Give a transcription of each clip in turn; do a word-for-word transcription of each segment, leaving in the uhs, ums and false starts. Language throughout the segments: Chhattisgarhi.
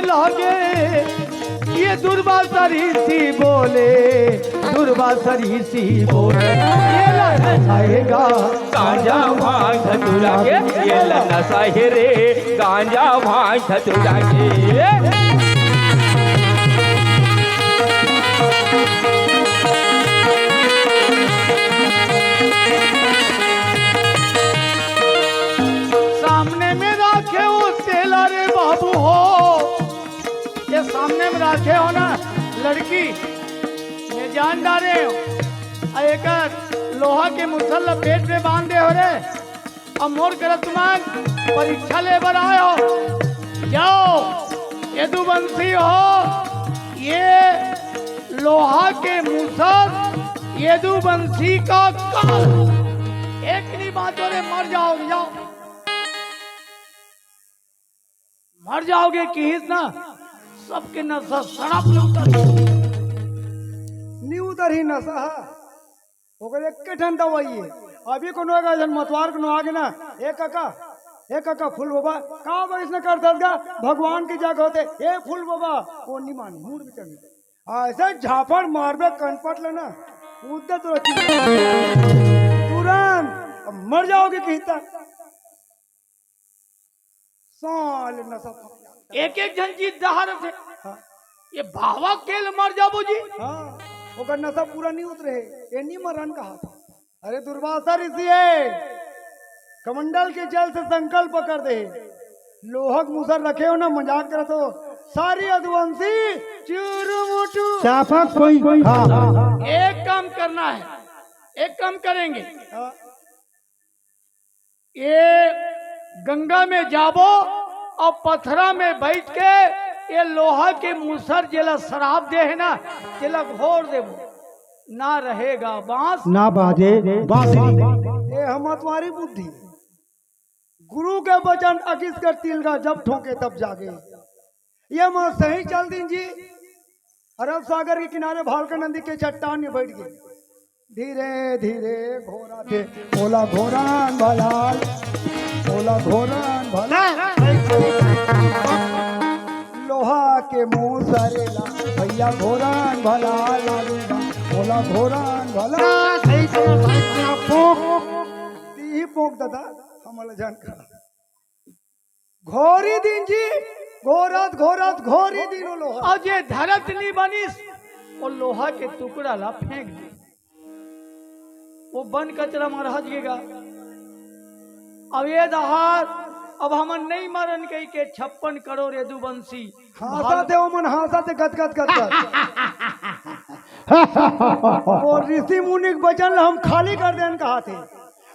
लागे। ये दुर्वासा ऋषि बोले, दुर्वासा ऋषि बोले, ये ला नसाएगा गांजा भांग धतूरा के, ये ला नसा हे रे गांजा भांग धतूरा के। सामने में राखे हो तेला रे बाबू हो, ये सामने में राखे हो ना लड़की, ये जान डारे हो। आ एकर लोहा के मुसल ला पेट में बांध दे हो रे। अब मोर करा तुमन परीक्षा ले बर आए हो। जाओ, यदुवंशी हो, ये लोहा के मुसल यदुवंशी का काल। एक नहीं बात हो रे, मर जाओगे, जाओ। मर जाओगे किहिस ना, सबके नसा सड़प ले उतर। नी उतर ही नसा हा। ओकर एक ठन दवाई हे। अभी कोनो एक झन मतवार कोनो आगे ना, "ए काका, ए काका, फूल बाबा, का बइसने करथस गा? भगवान के जगह होथे, ए फूल बाबा।" वो नी माने, मुड़ में चढ़। ऐसे झापड़ मारबे कनपट ले ना, उद्दे तुरंत, तुरंत मर जाओगे किहिस ता। साले नसा पकड़ा। एक एक झन जीत डहार थे। हाँ। ये भावा केल मर जाबो जी। हाँ, ओकर नसा पूरा नहीं उतरे हे, ये नहीं मरन कहा था। अरे दुर्वासा ऋषि हे, कमंडल के जल से संकल्प कर दे, लोहक मुसर रखे हो ना, मजाक करत हो, सारी यदुवंशी चुरुमुटु। चापक कोई, हाँ, हाँ। एक काम करना है, एक काम करेंगे। हाँ। ये गंगा में जाबो अउ पथरा में बइठ के ये लोहा के मुसर जेला सराप दे हे ना, तेला घोर देबो, ना रहेगा बांस, ना बाजे बांसुरी। ये हमर तुम्हारी बुद्धि। गुरु के वचन अकिस कर तिलगा, जब ठोंके तब जागे। ये मैं सही चल दिन जी, अरब सागर के किनारे भालका नदी के चट्टान में बइठ गे। धीरे धीरे घोरा थे, ओला घोरन भला, ओला घोरन भला। लोहा के मुसर ला, भइया घोरन भला लागेगा, ओला घोरन भला। सही से भाई, अपने आप को। तीही पोक दादा, हमला जानकार। घोरी दिन जी, घोरत, घोरत, घोरी दिन वो लोहा। अउ जे धरत नी बनिस, वो लोहा के टुकड़ा ला फेंक दे। वो बन कचरा म रहत गेगा। अब ये दहार, अब हमन नहीं मरन कहिके छप्पन करोड़ यदुवंशी हाँसत हे, ओमन हाँसत हे, गद, गद, गद, गद। वो ऋषि मुनि के वचन ला हम खाली कर देन कहा थे।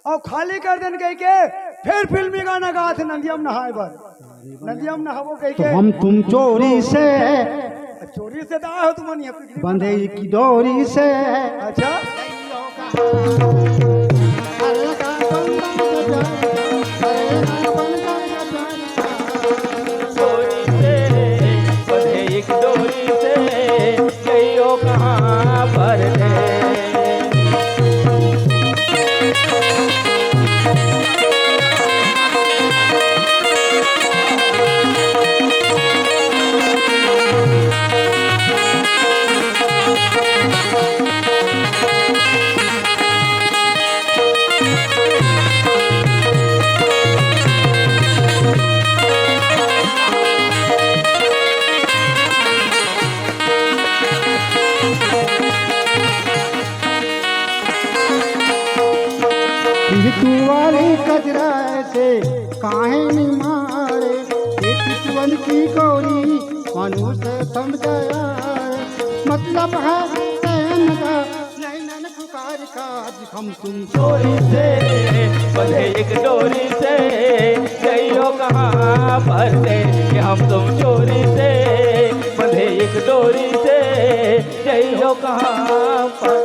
अउ खाली कर देन कहिके फेर फिल्मी गाना गाथे नदिया म नहाए बर। नदिया म नहाबो कहिके। तो हम तुम चोरी से चोरी से तो आए हो तुमन यहाँ पिकनिक बंधे मनाए। एक डोरी से। अच्छा। डोरी से बंधे एक डोरी से। जइयो कहाँ परदेस। ये तू वाली कजरा से काहे नहीं मारे, ये तू वाली की गौरी मनुष्य समझाया। मतलब है प्रेम का नहीं नन पुकार का, हम तुम चोरी से बंधे एक डोरी से, जइयो कहाँ परदेस। हम तुम चोरी से बंधे एक डोरी से, जइयो कहाँ पर।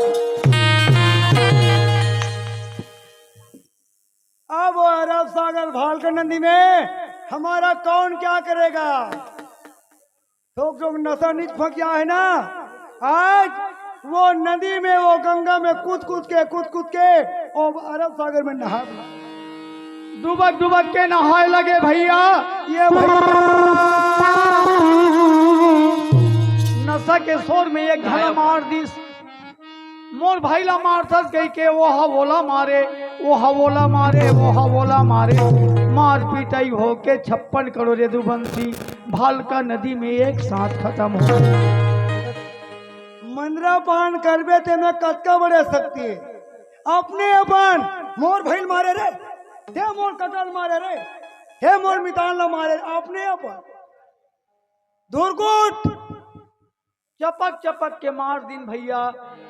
अब वो अरब सागर भालका नदी में हमारा कौन क्या करेगा? थोक जो नशा निक फंकिया है ना, आज वो नदी में, वो गंगा में कूद कूद के, कूद कूद के, और अरब सागर में नहा। डुबक डुबक के नहाए लगे भइया। ये भइया। सोर में एक घला मार दिस। मोर भाई ला मारथस कहिके, वो हा वोला मारे, वो हा वोला मारे, वो हा वोला मारे। मार पिटाई होके छप्पन करोड़ यदुवंशी भालका नदी में एक साथ खतम हो गे। मंदरा पान करबे ते में कतका बड़े शक्ति हे। अपने अपन मोर भाई ल मारे रे, ते मोर कका ल मारे रे, हे मोर मितान ला मारे रे, अपने अपन। धुरगुट। चपक चपक के मार दिन भैया,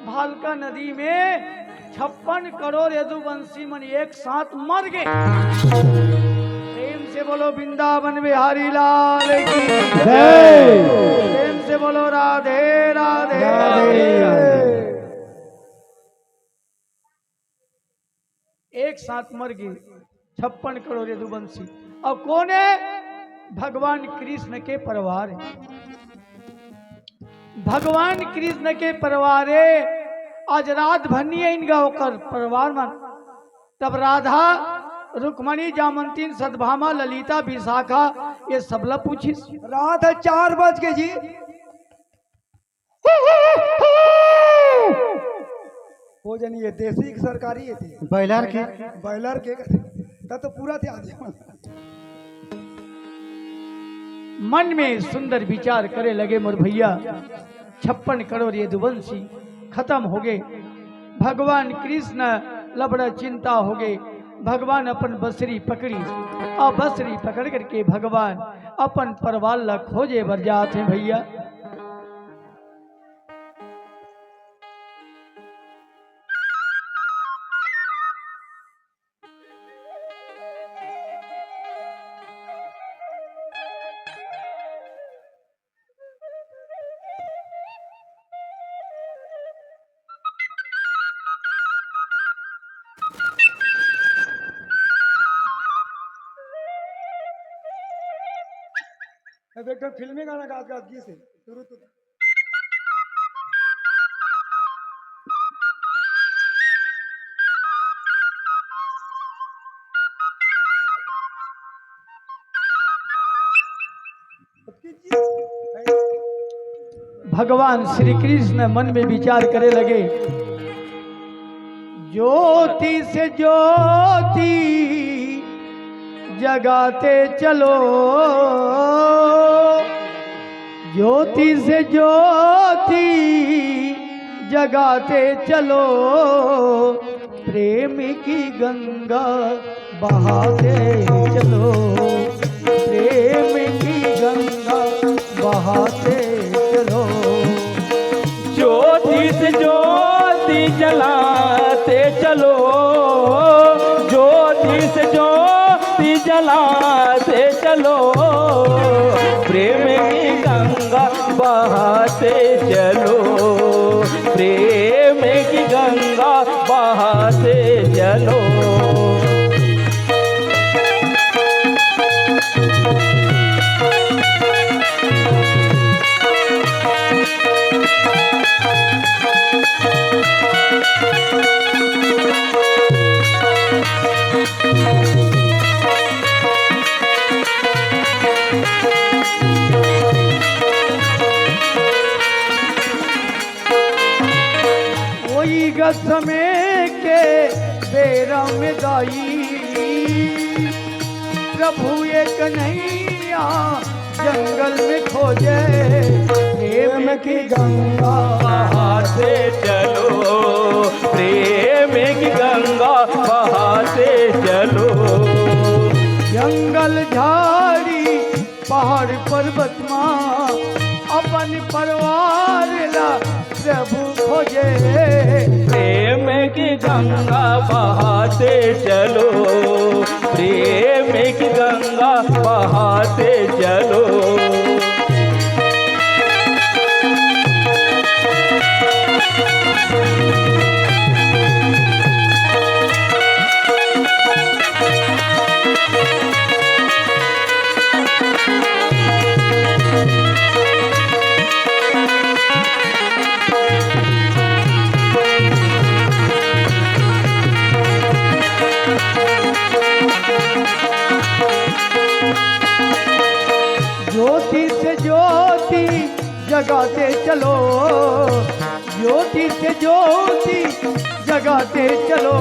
भालका नदी में छप्पन करोड़ यदुवंशी मन एक साथ मर गे। प्रेम से बोलो वृंदावन बिहारी लाल की जय। प्रेम से बोलो राधे राधे। राधे राधे। एक साथ मर गे छप्पन करोड़ यदुवंशी। अउ कोन हे? भगवान कृष्ण के परिवार हे। भगवान कृष्ण के परिवार हे। आज रात भर नइ आइन गा ओकर परिवार मन। तब राधा, रुक्मणी, जामंतिन, सतभामा, ललिता, विशाखा, ये सब ला पूछिस। रात हे, चार बज गे जी। वो जनी ये देसी के सरकारी ये थी। बॉयलर के। बॉयलर के। तब तो पूरा थे आदमी। मन में सुंदर विचार करे लगे मोर भैया, छप्पन करोड़ यदुवंशी खतम हो गे। भगवान कृष्ण ला बड़ा चिंता हो गे। भगवान अपन बंसरी पकड़ी अउ बंसरी पकड़ करके भगवान अपन परवार ला खोजे बर जात हे भैया। अब एकदम फिल्मी गाना गात गात गीस हे। शुरू तो भगवान श्री कृष्ण मन में विचार करे लगे, ज्योति से ज्योति जगाते चलो, ज्योति से ज्योति जगाते चलो, प्रेम की गंगा बहाते चलो, प्रेम की गंगा बहाते चलो। ज्योति से ज्योति जलाते चलो, ज्योति से ज्योति जलाते चलो, प्रेम की गंगा बहाते चलो, प्रेम की गंगा बहाते चलो। वही ग समय के बेरा में दाई, प्रभु एक नैया जंगल में खोजे, प्रेम की गंगा बहाते चलो, प्रेम की गंगा बहाते चलो। जंगल झाड़ी पहाड़ पर्वत मा अपन परिवार ला प्रभु खोजे। प्रेम की गंगा बहाते चलो, प्रेम की गंगा बहाते चलो। ज्योति से ज्योति जगाते चलो, ज्योति से ज्योति जगाते चलो।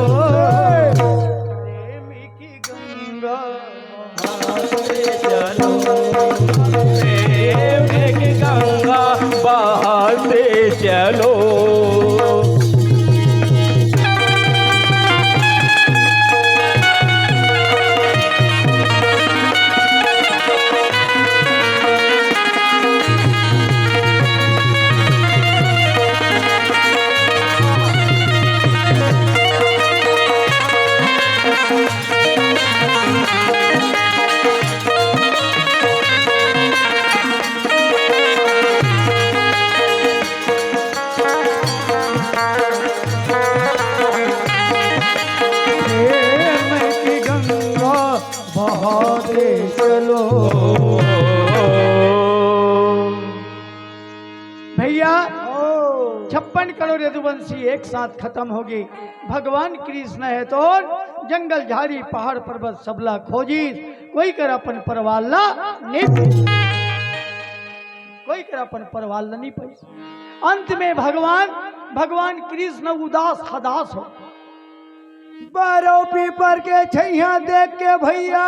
प्रेम की गंगा बहाते चलो, प्रेम की गंगा बहाते चलो। प्रेम की गंगा बहाते चलो। भैया, ओ। छप्पन करोड़ यदुवंशी एक साथ खत्म होगे। भगवान कृष्ण हे तो जंगल झाड़ी पहाड़ पर्वत सबला खोजिस, कोई कर अपन परवार ला नइ पाइस, कोई कर अपन परवार ला नइ पाइस। अंत में भगवान, भगवान कृष्ण उदास हदास हो। बारो पीपर के छैया देख के भैया,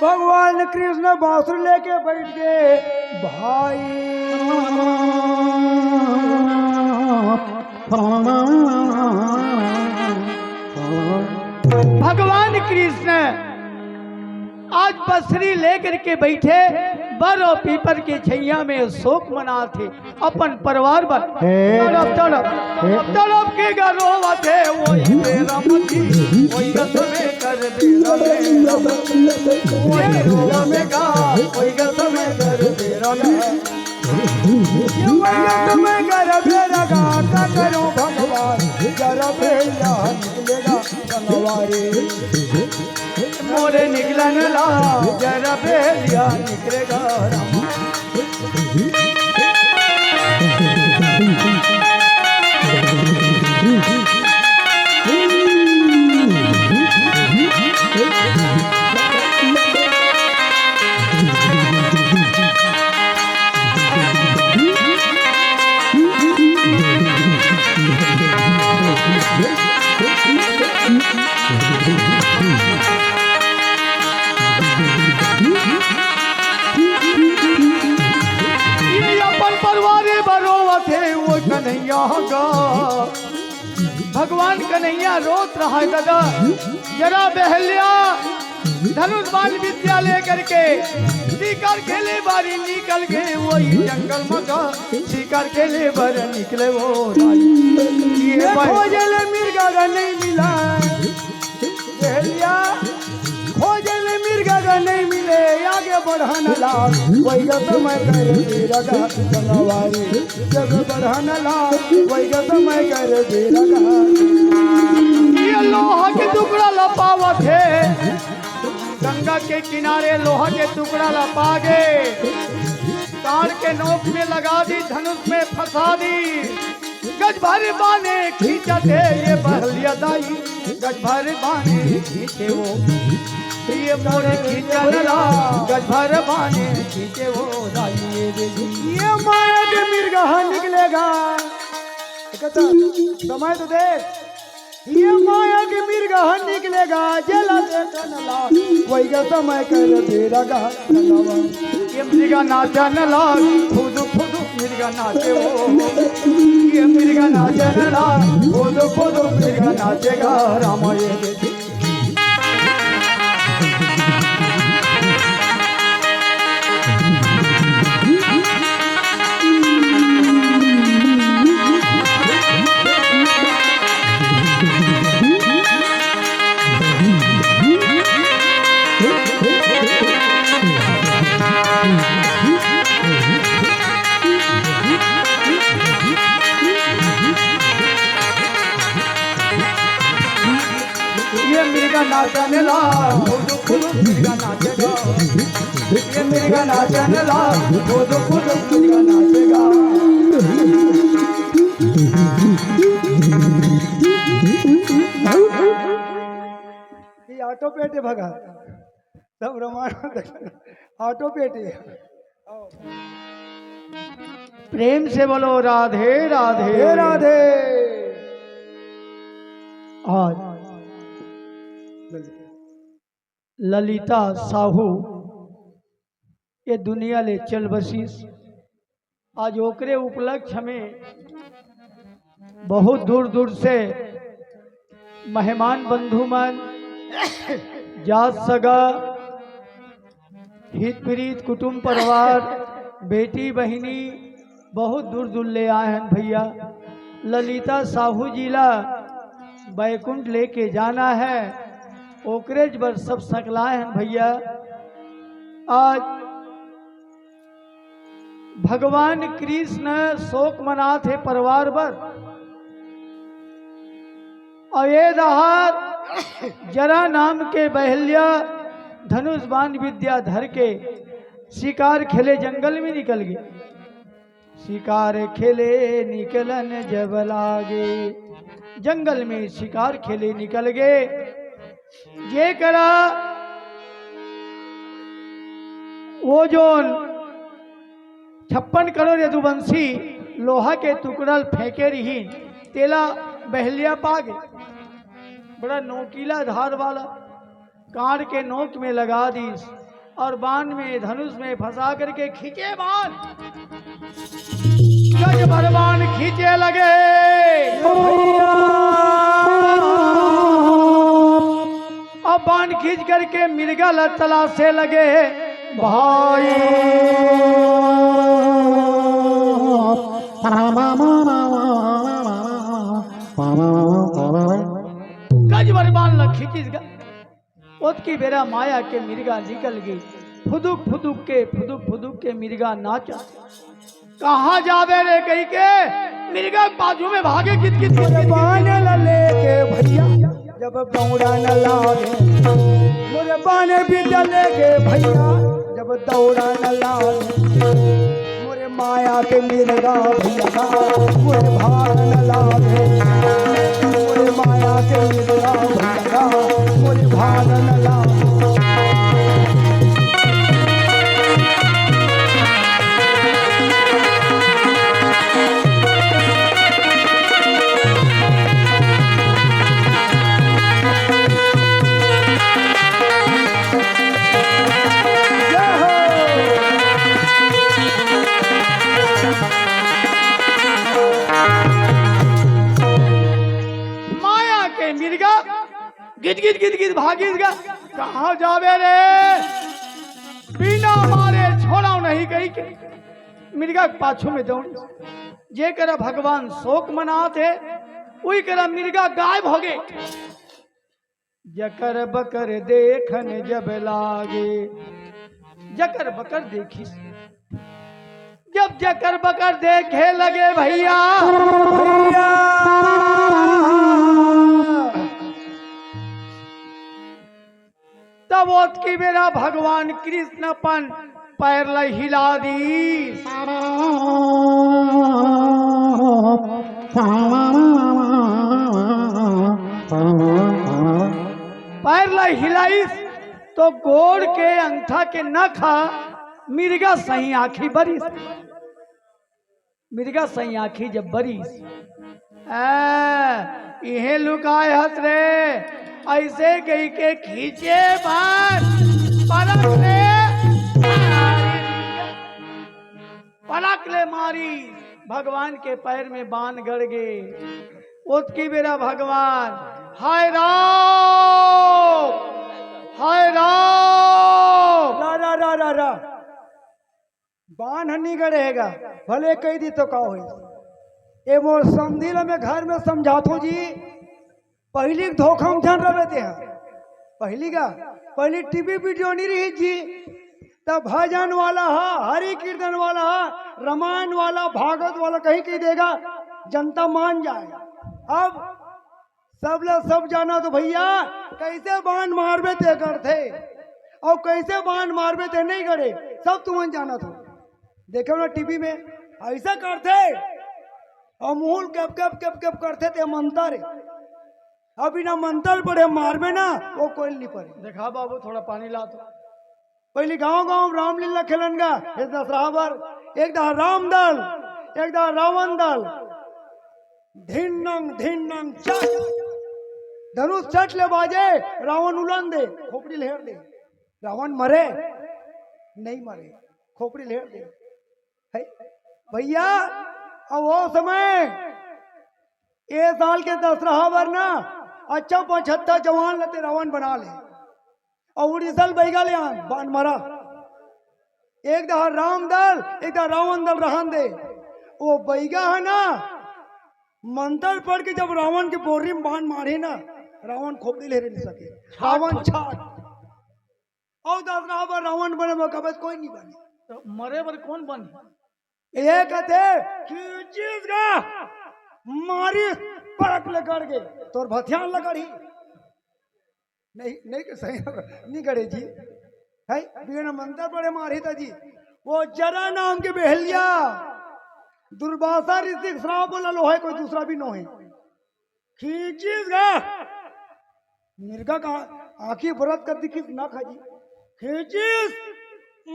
भगवान कृष्ण बांसुरी लेके बैठ गए। भाई, भगवान कृष्ण आज बंसुरी लेकर के बैठे, बर अउ पीपर के छैया में शोक मनाथे अपन परवार बर। हे। तड़प, तड़प, हे। तड़प के गा रोवत हे, वही बेरा मती, वही रस में कर दे रमे रम। वही रोवा में गा, वही रस में कर दे रमे। ये वही रस में कर दे रगा, का करो भगवान, जरा बेला निकलेगा संगवारी। मोरे निकलन ला जरा बेलिया निकलेगा रामा। ये अपन परवार बर रोवत हे वो कन्हैया गा। भगवान कन्हैया रोत रहा है दादा। जरा बहल्या धनुष बाण विद्या लेकर के शिकार खेले बारी निकल गए वही जंगल में का। शिकार खेले बर निकले वो राई। ये ये बह- खोजल मिर्गा नहीं मिला। बहल्या खोजल मिर्गा नहीं मिले, आगे बढ़न लाग, वही समय कर दे रगा संगवारी। जग बढ़न लाग, वही समय कर दे रगा। ये लोहा के टुकड़ा ला पावत हे, गंगा के किनारे लोहा के टुकड़ा ला पागे, ताड़ के नोक में लगा दी, धनुष में फंसा दी। गज भर बाने खींचत हे ये बहल्या दाई, गज भर बाने खींचे वो, ये मोरे खींचन ला, गज भर बाने खींचे वो दाई। ये माया के मिर्गा निकलेगा, कहता, समय तो देख, ये माया के मिर्गा निकलेगा, जेला देखन ला, वही का समय कर दे रगा संगवा। ये मिर्गा नाचन ला, खुद खुद मिर्गा नाचे वो। ये मिर्गा नाचन ला, खुद खुद मिर्गा नाचेगा, राम ये देखी। ये मिर्गा नाचने ला, खुद खुद मिर्गा नाचेगा। ये मिर्गा नाचने ला, खुद खुद मिर्गा नाचेगा। ये ऑटो पे अटे भगा। तब रामायण ऑटो पेटी। प्रेम से बोलो राधे राधे। राधे राधे। आज ललिता साहू ये दुनिया ले चल बसिस। आज ओकरे उपलक्ष्य में बहुत दूर दूर से मेहमान बंधु मन, जात सगा, हित प्रीत, कुटुंब परिवार, बेटी बहिनी बहुत दूर दूर ले आए हैं भैया। ललिता साहू जी ला बैकुंठ लेके जाना है, ओकरेच बर सब सकलाए हैं भैया। आज भगवान कृष्ण शोक मनात हे परिवार बर। अउ ये दहार जरा नाम के बहल्या धनुष बाण विद्या धर के शिकार खेले जंगल में निकल गे। शिकार खेले निकलन जब लागे, जंगल में शिकार खेले निकल गे। जेकरा वो जोन छप्पन करोड़ यदुवंशी लोहा के टुकड़ा ल फेंके रिहिन, तेला बहल्या पागे। बड़ा नोकीला धार वाला कांड़ के नोक में लगा दीस और बाण में, धनुष में फंसा करके खींचे बाण। गज भर बाण खींचे लगे। अब बाण खींच करके मिर्गा ल तलाशे लगे। भाई, गज भर बाण ल खींचिस गा। ओतकी बेरा माया के मिर्गा निकल गे। फुदुक फुदुक के, फुदुक फुदुक के मिर्गा नाचत। कहाँ जाबे रे कहिके मिर्गा के बाजू में भागे, गिद गिद गिद गिद। बाण ल लेके भैया जब दौड़न लागे, मोरे बाण विद्या लेके भैया जब दौड़न लागे, मोरे माया के मिर्गा भैया मोरे भागन लागे, मोरे माया के मिर्गा भैया मोरे भागन लागे। माया के मिर्गा गिद गिद गिद गिद भागिस गा। कहाँ जाबे रे? बिना मारे छोड़ाव नहीं कहिके मिर्गा के पाछू में दौड़िस। जेकरा भगवान शोक मनात हे, उही करा मिर्गा गायब होगे। जकर बकर देखन जब लागे, जकर बकर देखिस, जब जकर बकर देखे लगे भैया, भैया, तब ओतकी बेरा भगवान कृष्ण अपन पैर ल हिला दीस। पैर ल हिलाइस तो गोड़ के अंगठा के नख ह मिर्गा सही आँखी बरिस। मिर्गा सही आँखी जब बरिस, "आ, इहें लुकाय हस रे," अइसे कहिके खींचे बाण पलक ले, पलक ले मारिस। भगवान के पैर में बाण गड़ गे। ओतकी बेरा भगवान, "हाय राम, हाय राम।" रा, रा, रा, रा, रा। बाण ह नी गड़े हे गा, भले कहि दी तो का होइस? ए मोर समधी ल मैं घर में समझाथों जी, पहिली के धोखा में झन रहे तेहा। पहिली का, पहिली टीवी वीडियो नी रहिस जी, तब भजन वाला ह, हरि कीर्तन वाला ह, रामायण वाला, भागवत वाला कहि कहि देगा, जनता मान जाय। अब सब ला सब जानत हो भैया, कइसे बाण मारबे ते गड़थे अउ कइसे बाण मारबे ते नइ गड़े, सब तुमन जानत हो। देखे हो ना टीवी में, अइसे करथे अउ मुँह ल केप केप केप केप करथे, ते मंतर हे। अब बिना मंतर पढ़े मारबे ना, ओ कोई ल नइ पढ़े। देखा बाबू, थोड़ा पानी ला तो। पहिली गांव गांव रामलीला खेलन गा, ए दसरहा बर एक दहा राम दल, एक दहा रावण दल। धिन नंग, धिन नंग, चट। धनुष चट ले बाजे, रावण उलन दे, खोपड़ी ल हेर दे। रावण मरे? नहीं मरे, खोपड़ी ल हेर दे। है? भैया, अब वो समय, ए साल के दसरहा बर ना, अच्छा पचहत्तर जवान ल ते रावण बना ले। अउ उड़ीसा ल बइगा ले आन, बान मरा। एक दहा राम दल, एक दहा रावण दल रहन दे। वो बइगा है ना, मंतर पढ़ के जब रावण के बोरी में बान मारे ना, रावण खोपड़ी ल हेरे नहीं सके। रावण छाट। अउ दसरहा बर रावण बने बर कबे कोई नहीं बने। त मरे बर कोन बने? ए कथे, खींचिस गा, मारिस, पड़क ले गड़ गे, तोर भथियान ल गड़ही। नहीं, नहीं के सही, नहीं गड़े जी। है, बिना मंतर पढ़े मारही त जी। वो जरा नाम के बहेलिया, दुर्वासा ऋषि के श्राप वाला लोहे, कोई दूसरा भी नोहे। खींचिस गा। मिर्गा का आंखी बरत कर दिखिस ना खाजी। खींचिस,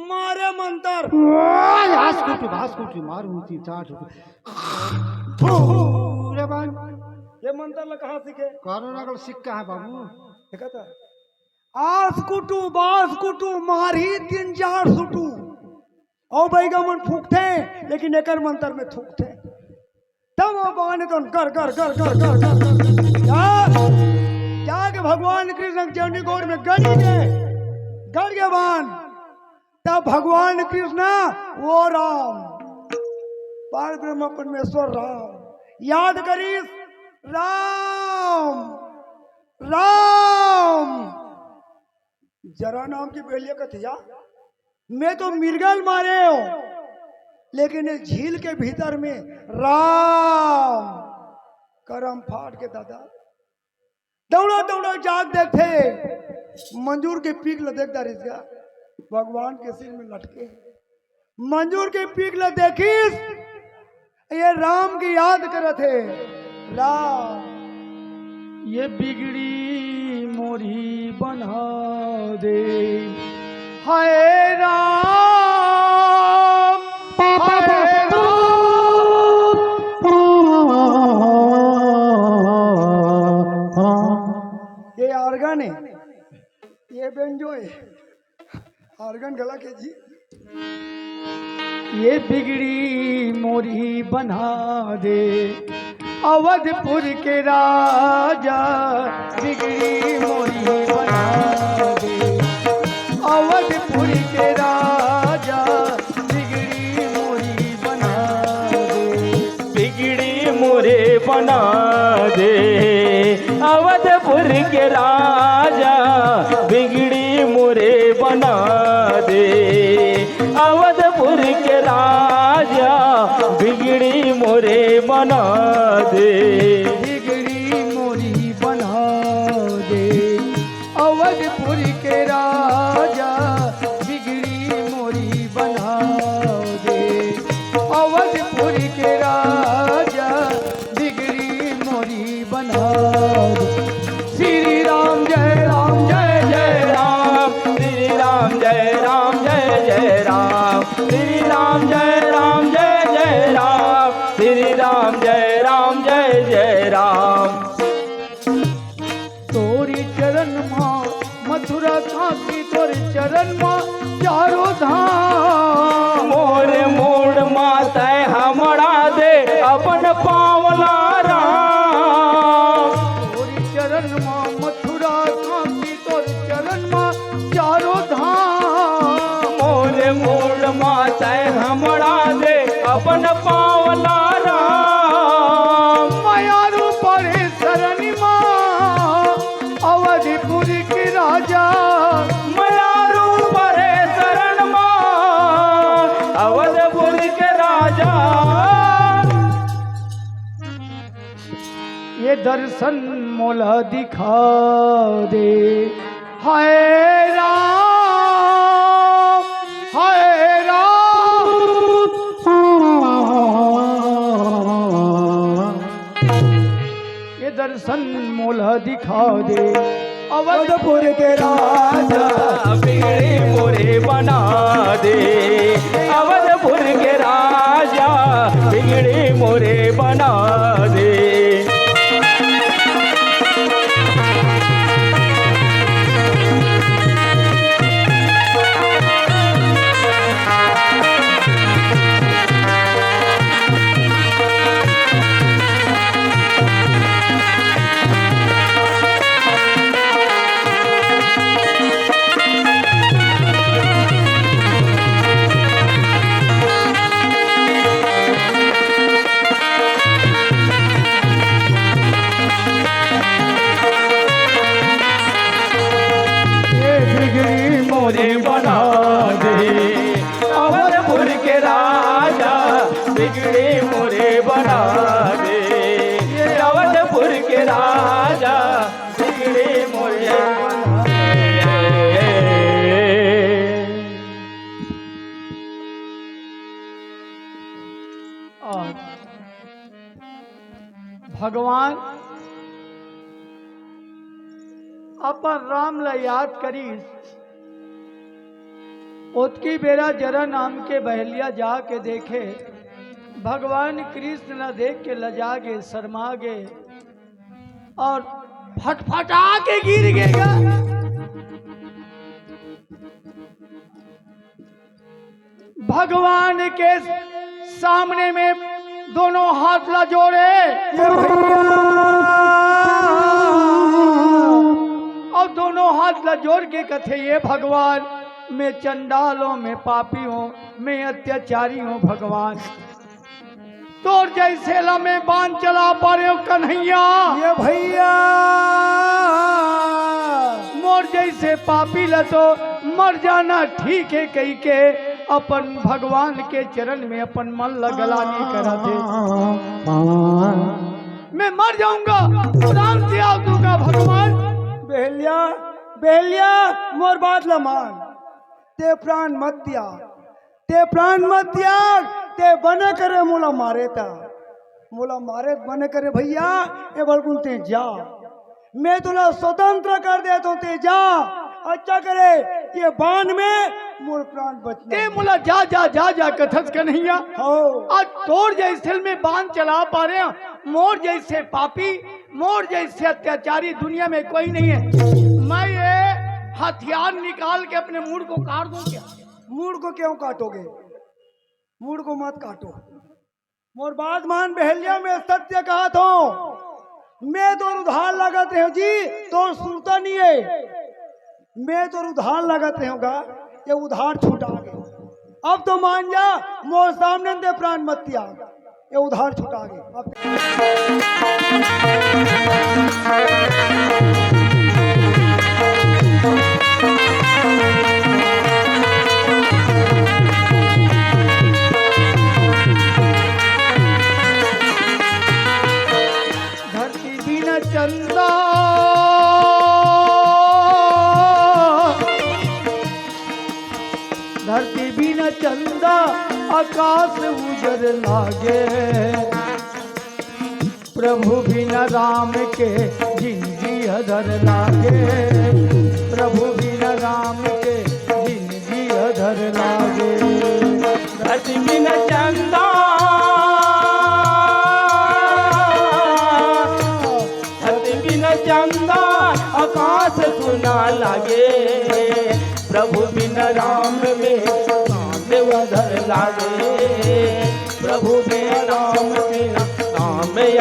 मारे मंतर। ओए, हास कुटू, हास कुटू, मारू ती चाट। रे बान। ये मंतर ल कहाँ सीखे? कोरोना का सिक्का है बाबू। देखा था? आस कुटू, बास कुटू, मारही तीन चार सुटू। अउ बइगा मन फूकथे, लेकिन एकर मंतर में थूकथे। तब वो बाने तो कर, कर, कर, कर। क्या? क्या के भगवान कृष्ण के जेवनी गोड़ में गड़ गे, गड़ गे बान। तब भगवान कृष्ण वो राम, पार ब्रह्म परमेश्वर राम, याद करिस, राम, राम। जरा नाम के बहेलिया कथे, या, मैं तो मिर्गा ल मारे हो, लेकिन ये झील के भीतर में राम। करम फाट के दादा, दौड़ा दौड़ा जाग देखथे, मंजूर के पीक ल देख डारिस गा, भगवान के सिर में लटके। मंजूर के पीक ल देखिस, ये राम की याद करत हे। राम, ये बिगड़ी मोरी बना दे, हाय राम, हाय राम। ये organ है, ये banjo है। Organ गला के जी। ये बिगड़ी मोरी बना दे, अवधपुर के राजा, बिगड़ी मोरी बना दे, अवधपुर के राजा, बिगड़ी मोरी बना दे। बिगड़ी मोरे बना दे, अवधपुर के राजा, बिगड़ी मोरे बना दे, अवधपुर के राजा, बिगड़ी मोरे बना दे। बिगड़ी मोरी बना दे, अवधपुर के राजा, बिगड़ी मोरी बना दे, अवधपुर के राजा, बिगड़ी मोरी बना दे। श्री राम जय राम जय जय राम, श्री राम जय राम जय जय राम, श्री राम जय राम जय जय राम, श्री राम जय राम जय जय राम। तोरी चरण मा मथुरा काशी, तोरी चरण मा चारों धाम। मोरे मूड़ मा तै हमड़ा दे अपन पाँव ला राम। तोरी चरण मा मथुरा काशी, तोरी चरण मा चारों धाम। मोरे मूड़ मा तै हमड़ा दे अपन पाँव ला राम। मयारू परे शरण मा अवधपुर के राजा। मयारू परे शरण मा अवधपुर के राजा। ये दर्शन मोला दिखा दे, हाय राम, हाय राम। ये दर्शन मोला दिखा दे, अवधपुर के राजा। बिगड़ी मोरे बना दे, अवधपुर के राजा बिगड़ी मोरे बना दे। ये बिगड़ी मोरे बना दे, अवधपुर के राजा बिगड़ी मोरे बना दे, ये अवधपुर के राजा बिगड़ी मोरे बना दे। और भगवान अपन राम ला याद करिस। ओतकी बेरा जरा नाम के बहेलिया जाके देखे, भगवान कृष्ण ला देख के लजा गे, शर्मा गे और फटफटा के गिर गे गा। भगवान के सामने में दोनों हाथ ला जोड़े। ये भैया। और दोनों हाथ ला जोड़ के कथे, "ये भगवान, मैं चंडाल हूँ, मैं पापी हूँ, मैं अत्याचारी हूँ भगवान। तोर जैसे ला मैं बाण चला पारेंव कन्हैया। ये भैया। मोर जैसे पापी ला तो मर जाना ठीक है," कहिके अपन भगवान के चरण में अपन मन ला गलानी करत हे। "मैं मर जाऊंगा, प्राण त्याग दूंगा भगवान।" बहेलिया, बहेलिया, मोर बात ला मान, ते प्राण मत त्याग। ते प्राण मत त्याग, ते बने करे मोला मारे त, मोला मारे त बने करे भैया, ए बलकुन ते जा, मैं तोला स्वतंत्र कर देत हूँ, ते जा। अच्छा करे, ये बाण में मोर प्राण बचना ते हे। मोला जा, जा, जा, जा कथस कन्हैया। हो। आज तोर जैसे में बाण चला पारेंव, मोर जैसे पापी, मोर जैसे अत्याचारी दुनिया में कोई नहीं है। मैं ये हथियार निकाल के अपने मूड़ को काट दूं क्या? मूड़ को क्यों काटोगे? मूड़ को मत काटो। मोर बात मान बहेलिया, मैं सत्य कहत हूँ। मैं तोर उधार लागत रहेंव जी, तोर सुरता नहीं है। मैं तोर उधार लागत रहेंव गा, ये उधार छुटा गे। अब तो मान जा, मोर सामने ते प्राण मत त्याग। ये उधार छुटा गे। अब धरती बिना चंदा, धरती बिना चंदा, आकाश उजर लागे। प्रभु बिना राम के जिंदगी अधर लागे। प्रभु बिना राम के जिंदगी अधर लागे। धरती बिना चंदा, धरती बिना चंदा, आकाश सुना लागे। प्रभु बिना राम में चांद अधर लागे। प्रभु बिना राम, बिना राम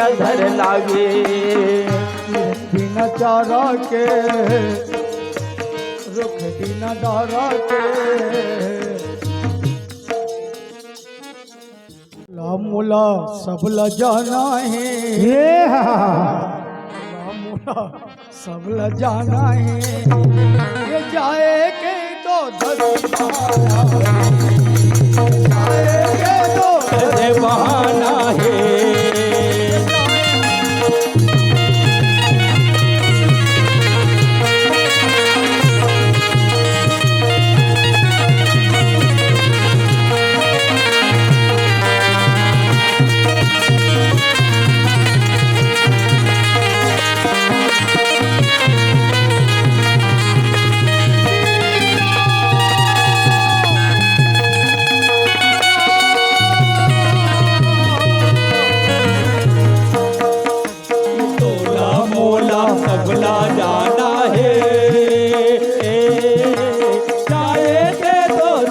अधर लागे। बिना चारा के, रुख बिना डारा के। ला मोला सब ला जाना हे। ये हा। ला मोला सब ला जाना हे। ये जाए के तो धरती बहाना हे। जाए के तो धरती बहाना हे।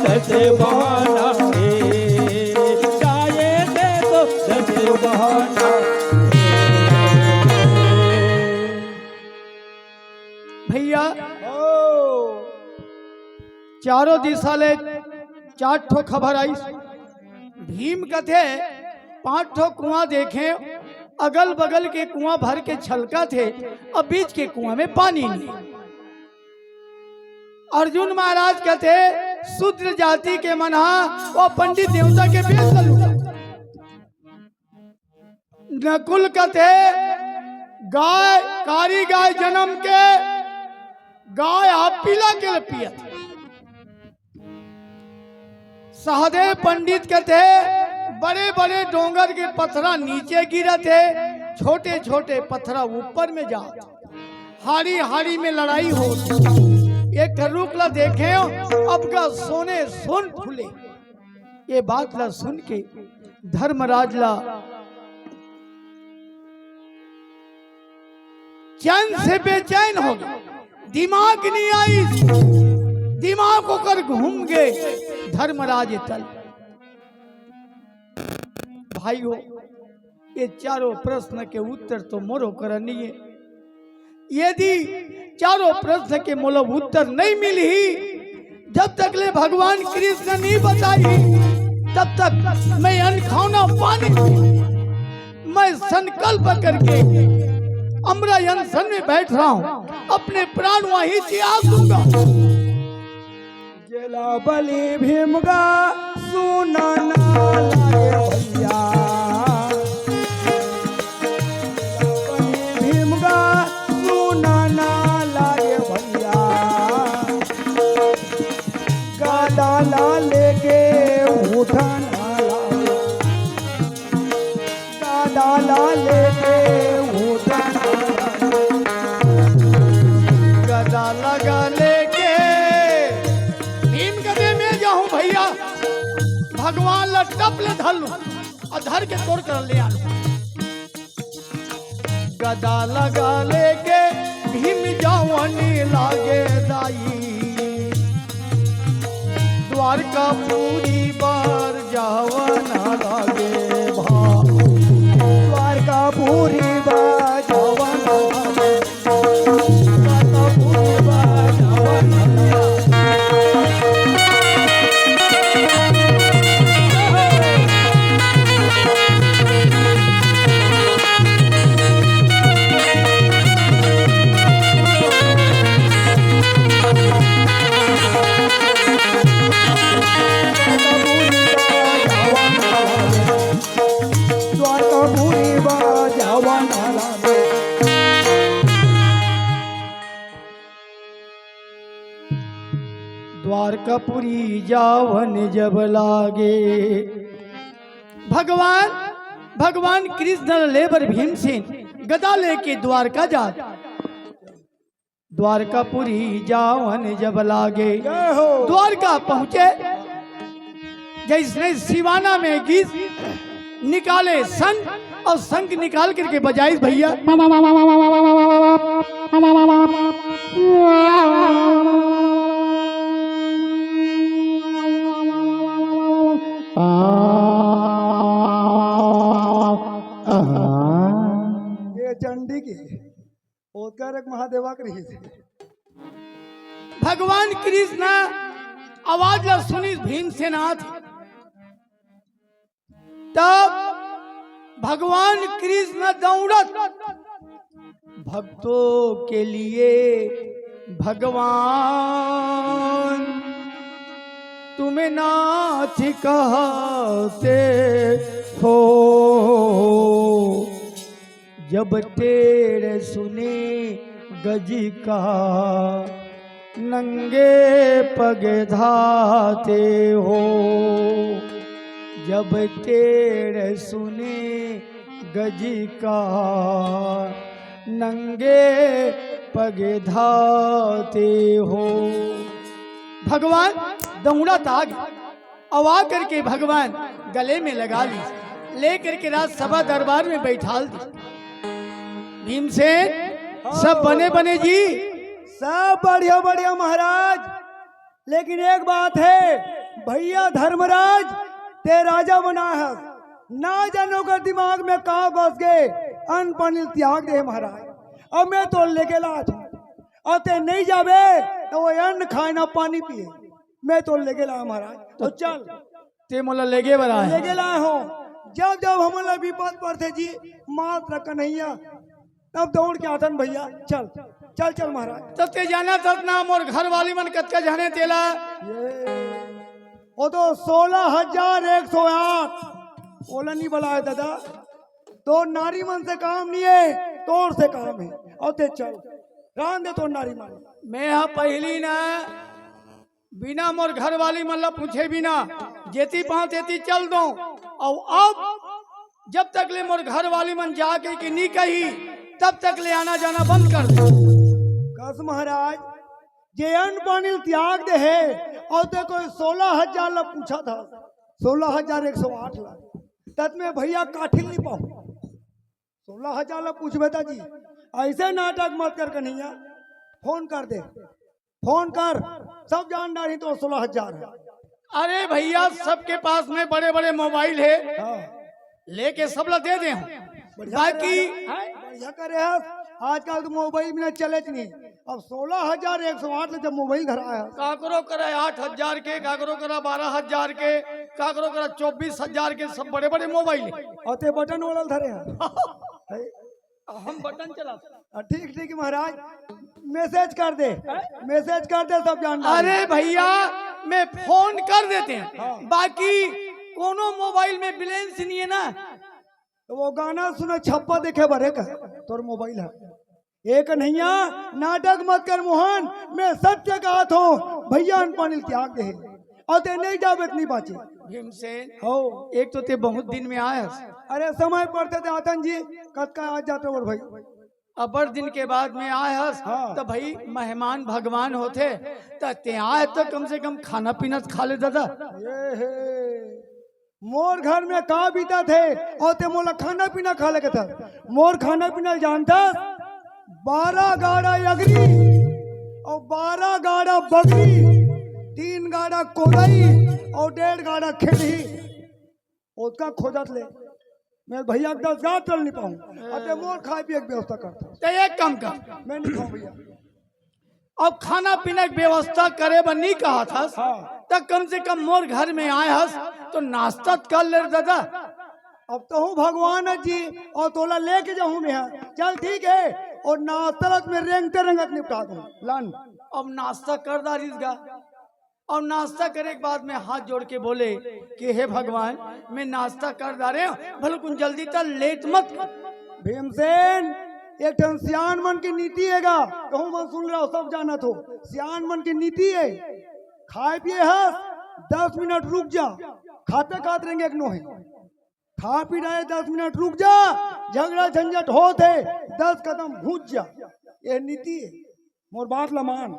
दस बहाना, ए, गाए दे तो दस बहाना। भैया, ओ। चारों दिशा ले चार ठो खबर आइस। भीम कथे, पांच ठो कुआं देखे, अगल बगल के कुआं भर के छलकत हे, अब बीच के कुआं में पानी नहीं। अर्जुन महाराज कथे, शूद्र जाति के मन हा, वो पंडित देवता के बेच लू। नकुल कथे, गाय, कारी गाय जन्म के, गाय हा पीला के ल पियत। सहदेव पंडित कथे, बड़े बड़े डोंगर के पथरा नीचे गिरत हे, छोटे छोटे पथरा ऊपर में जात। हाड़ी हाड़ी में लड़ाई होत। एक रुख ला देखे, अब का सोने सोन फूले। ये बात ला सुन के धर्मराज ला चैन से बेचैन हो गया, दिमाग नहीं आई, दिमाग ओकर घूम गए। धर्मराज तल भाई हो, ये चारों प्रश्न के उत्तर तो मोरो करा नहीं है। यदि चारों प्रश्न के मोला उत्तर नहीं मिलही, जब तक ले भगवान कृष्ण नहीं बताही, तब तक मैं अन्न खाऊं ना पानी पीऊं। मैं संकल्प करके अमरा अनशन में बैठ रहा हूं, अपने प्राण वहीं त्याग दूंगा। जेला बलि भीम गा सुना ना लागे भैया। जेला बलि भीम गा सुना ना लागे भैया। गदा ला लेके उठना लागे। गदा ला लेके उठना। गदा लगा लेके भीम कथे में जाहूं भैया, भगवान ला टप ले धर लूं और धर के तोर कर ले आ लूं। गदा लगा लेके भीम जावनी लागे दाई। द्वारकापुरी बार जावना लागे भा। द्वारकापुरी बार जावना लागे। द्वारकापुरी बार जावना लागे। द्वारकापुरी जावन जब लागे। भगवान, भगवान कृष्ण ले बर भीमसेन गदा लेके द्वारका जात। द्वारकापुरी जावन जब लागे। जय हो। द्वारका पहुंचे, जैसने सिवाना में गीत निकाले शंख, और शंख निकाल करके बजाइस भैया। ये चंडी की ओकर एक महादेवा के रहिस। भगवान कृष्ण आवाज ला सुनिस भीमसेनाथ, तब भगवान कृष्ण दौड़त, भक्तों के लिए भगवान तुम्हें नाथ कहते हो, जब टेढ़ सुने गज का नंगे पग धाते हो, जब टेढ़ सुने गज का नंगे पग धाते हो। भगवान दौड़त आगे, अउ आ करके भगवान गले में लगा ली, ले करके राजसभा दरबार में बैठाल दी। भीमसेन, सब बने बने जी? सब बढ़िया बढ़िया महाराज, लेकिन एक बात है, भैया धर्मराज, ते राजा बना हस, ना जानो ओकर दिमाग में का बस गे, अन्न पानी ल त्याग दे हे महाराज। अब मैं तो लेगे ला आथों, अउ ते नहीं जाबे तो वो अन्न खाए ना पानी पिए। मैं तो लेगे ला महाराज, तो चल। ते मोला लेगे बर आए। लेगे ला हो, जब जब हमन ला विपद पड़थे जी, मात्र कन्हैया तब दौड़ के आथन भैया। चल, चल, चल महाराज। तब ते जानत हस ना मोर घर वाली मन कतका झन हे तेला। ये, वो तो सोलह हजार एक सौ आठ। ओला नहीं बलाए दादा, तो नारी मन से काम नहीं हे, तोर से काम हे। अउ ते चल, रांध दे तो नारी मन। मैं हा पहिली ना बिना मोर घर वाली मन ला पूछे बिना जेती पांव तेती चल दो। अउ अब जब तक ले मोर घर वाली मन जाके के नी कही, तब तक ले आना जाना बंद कर दे। कस महाराज, जे अन्न पानी ल त्याग दे हे, अउ ते कोई सोलह हजार ला पूछा था, सोलह हजार एक सौ आठ ला, तत में भैया काठिल नहीं पाऊं। सोलह हजार ला पूछबे ता जी, ऐसे नाटक मत कर कन्हैया। फोन कर दे, फोन कर, सब जान डारी तो सोलह हजार है। अरे भैया, सबके पास में बड़े बड़े मोबाइल है, हाँ। लेके सब ला दे दे हम। बढ़िया बाकी करे हस, हैं? बढ़िया करे हस। आजकल तो मोबाइल बिना चले च नहीं। अब सोलह हजार एक सौ आठ ले जब मोबाइल धरा है। काकरो करा आठ हजार के, काकरो करा बारह हजार के, काकरो करा चौबीस हजार के, सब बड़े बड़े मोबाइल है। अउ ते बटन वाला धरे है। हैं? हम बटन चला। आ, ठीक, ठीक महाराज, मैसेज कर दे, हैं? मैसेज कर दे, सब जान डारी। अरे भैया, मैं फोन कर देते हैं, हाँ। बाकी कोनो मोबाइल में बैलेंस नहीं है ना। तो वो गाना सुने, छप्पा देखे बरे का तोर मोबाइल है। ए कन्हैया, नाटक मत कर मोहन, मैं सत्य कहा थों, भैया अन्न पानी ल त्याग दे हे। अउ ते नहीं जाबे त नहीं बाचे। भीमसेन, हो। एक तो ते बहुत दिन में आए हस। अरे समय पड़ते ते आथन जी, कतका आ जाते और भाई। अब्बड़ दिन के बाद में आए हस, हाँ। त भाई मेहमान भगवान होथे, त ते आए त कम से कम खाना पीना त खा ले दादा। ये हे। मोर घर में का बीतत हे, अउ ते मोला खाना पीना खा ले कथस। मोर खाना पीना जानथस, बारह गाड़ा अगरी, अउ बारह गाड़ा बगरी, तीन गाड़ा कोदई, अउ डेढ़ गाड़ा खेलही। ओतका खोजत ले, मैं भैया के दस गांठ ल नहीं पाऊं। अउ ते मोर खाए पिए के व्यवस्था करथस। ते एक काम कर। मैं नहीं खाऊं भैया। अब खाना पीना के व्यवस्था करे बर नहीं कहा थस, हाँ। त कम से कम मोर घर में आए हस, तो नाश्ता त कर ले दादा। अब तहूं भगवान है जी, अउ तोला लेके जाहूं मैं, हाँ। चल ठीक है, अउ नाश्ता ल त मैं रेंगते रेंगत निपटा दूं। लन। अब नाश्ता कर डारिस गा, अउ नाश्ता करे के बाद में हाथ जोड़ के बोले कि हे भगवान, मैं नाश्ता कर डारे हूं, भले कुन जल्दी त लेट मत कर। भीमसेन, एक ठन सियान मन के नीति हे गा, कहूं मन सुन रहा हो, सब जानत हो, सियान मन के नीति हे, खाए पिए हस, दस मिनट रुक जा, खाते खात रेंगेक नोहे, खा पी डारे, दस मिनट रुक जा, झगड़ा झंझट होत हे, दस कदम घुंच जा, ये नीति हे। मोर बात ल मान,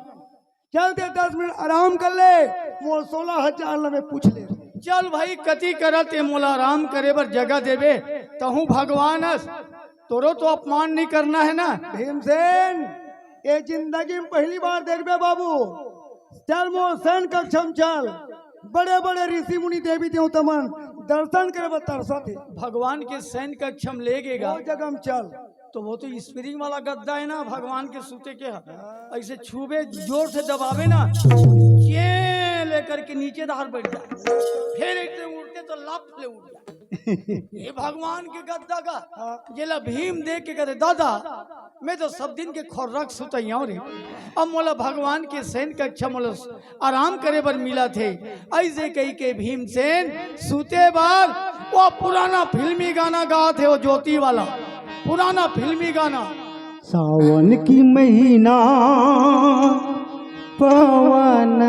चल ते दस मिनट आराम कर ले, मोर सोलह हजार ल मैं पूछ ले। चल भाई, कति करत हे, मोला आराम करे बर जगह देबे, तहूं भगवान हस, तोरो तो अपमान नहीं करना है ना। भीमसेन, ये जिंदगी में पहली बार देखबे बाबू, चल मोर शयन कक्ष में चल, बड़े बड़े ऋषि मुनि देवी देवता मन दर्शन करे बर तरसत हे। भगवान के शयन कक्ष में ले गे गा। वो जगह में चल। तो वो तो स्प्रिंग वाला गद्दा है ना भगवान के सूते के, ऐसे छूबे, जोर से दबावे ना, ये लेकर के नीचे धार बैठ जाए, फिर एक उठते तो लात ले उठ जाए। ये भगवान के गद्दा का, हाँ। जेला भीम देख के कहते, दादा, मैं तो सब दिन के खोर्रक सुतइया हूं रे, अब मोला भगवान के शयन कक्ष मोला आराम करे बर मिलत हे। ऐसे कही के भीमसेन सूते बर वो पुराना फिल्मी गाना गात हे, वो ज्योति वाला पुराना फिल्मी गाना। सावन की महीना पवन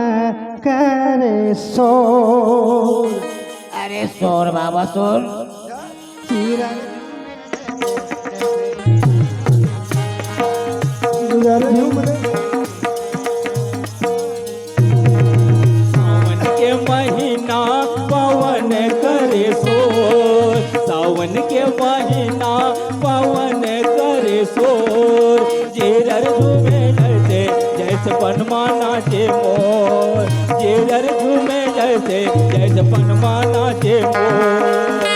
करे शोर। अरे शोर बाबा शोर। सावन के महीना पवन करे शोर, सावन के महीना पवन करे शोर। जेरर झूमे लड़ते जैसे पनमा नाचे मोर, जेरर झूमे जैसे जैसे बनवाना जे मोर।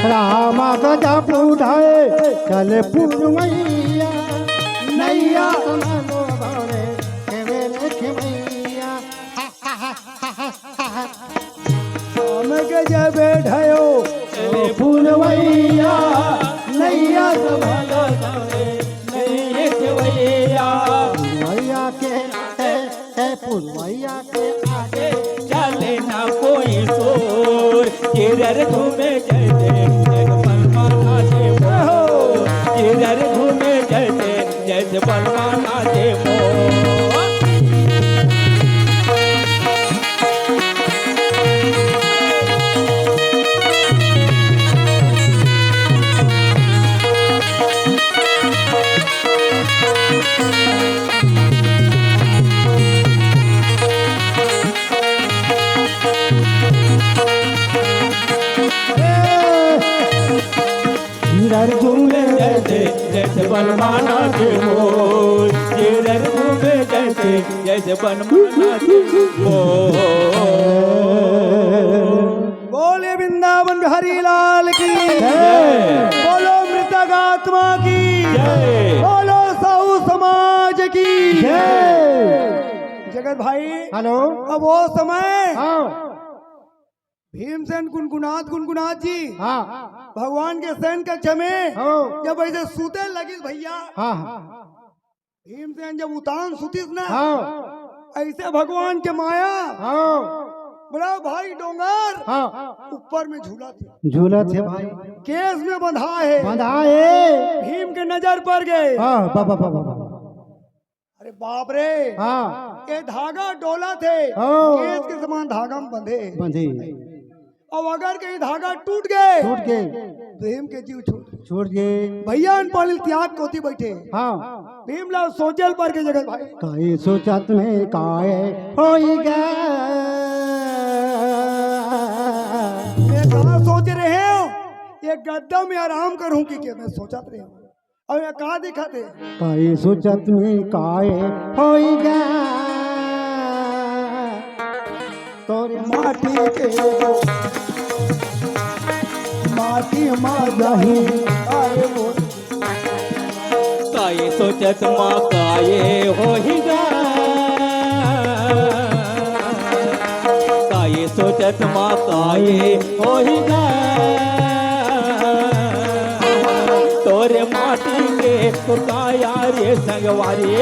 रामा गजा बुढ़ाए चले पुरवैया, नैया समानो बारे, खेवे रे खेवैया। राम गजा बुढ़ायो चले पुरवैया, नैया समानो बारे, नैया खेवैया। नैया के ए पुरवैया के आगे चले ना कोई सोर। किरर घूमे जैसे जग बलवाना जे मोर। किरर घूमे जैसे जग बलवाना जे मोर। किरर घूमे जैसे जैसे बलवाना जे मोर। किरर घूमे जैसे जैसे बलवाना जे मोर। बोले वृंदावन बिहारी लाल की। जय। बोलो मृतक आत्मा की। जय। बोलो साहू समाज की। जय। जगत भाई, हेलो। अब वो समय, हाँ। भीमसेन गुनगुनात गुनगुनात जी, हाँ। भगवान के शयन कक्ष में, हाँ। जब ऐसे सूते लगिस भैया, हाँ, हाँ। भीमसेन जब उतान सुतिस ना, हाँ। ऐसे भगवान के माया, हाँ। बड़ा भारी डोंगर, हाँ। ऊपर में झूलथे। झूलथे भाई। केस में बंधा हे। बंधा हे। भीम के नजर पर गे। हाँ, बा, बा, बा, बा, बा। अरे बाप रे। हाँ। ये धागा डोलथे। हाँ। केस के समान धागा में बंधे। बंधे। अब अगर कहीं धागा टूट गे, टूट गे। भीम के जीव छूट। छूट गे। भैया अनपानी ल त्याग कोती बइठे। हाँ। भीम ला सोचे ल पर गे जगत भाई। काहे सोचत में काहे होई गे। मैं कहाँ सोच रहे हो? ये गद्दा में आराम करूं कि क्या मैं सोचत रहे हूँ। अउ ये का दिखत हे? काहे सोचत में काहे होई गे तोरे माटी के, माटी मा जाही काहे मोर। काहे सोचत मा काहे होई गे, काहे सोचत मा काहे होई गे। तोरे माटी के काया रे संगवारी,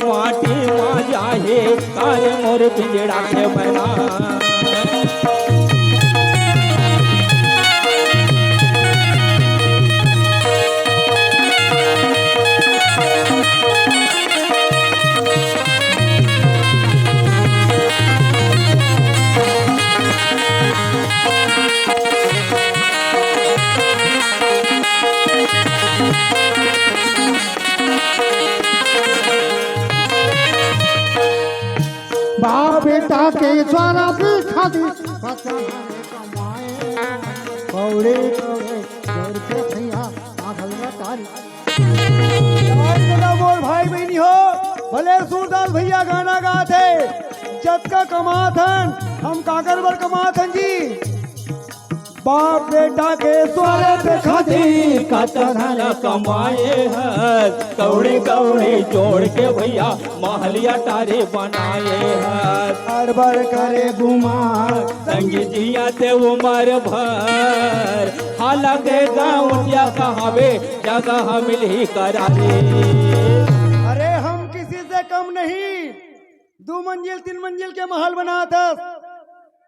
माटी मा जाहे काहे मोर पिंजड़ा के मैना। बाप बेटा के स्वार्थ खातिर कौड़े कौड़े जोर के भैया आगल तारी। जय जगह मोर भाई बहिनी हो, भले सूरदास भैया गाना गात हे, जतका कमात हन, हम काकर बर कमात हन जी। बाप बेटा के स्वार्थ खातिर कतन कमाए हस, कौड़ी कौड़ी जोड़ के भैया महलिया टारी बनाए हस। अड़बड़ करे गुमान संगी जिया ते उमर भर, हालांकि गाँव क्या कहावे जगह मिलही करा रे। अरे हम किसी से कम नहीं, दू मंजिल तीन मंजिल के महल बनात हस,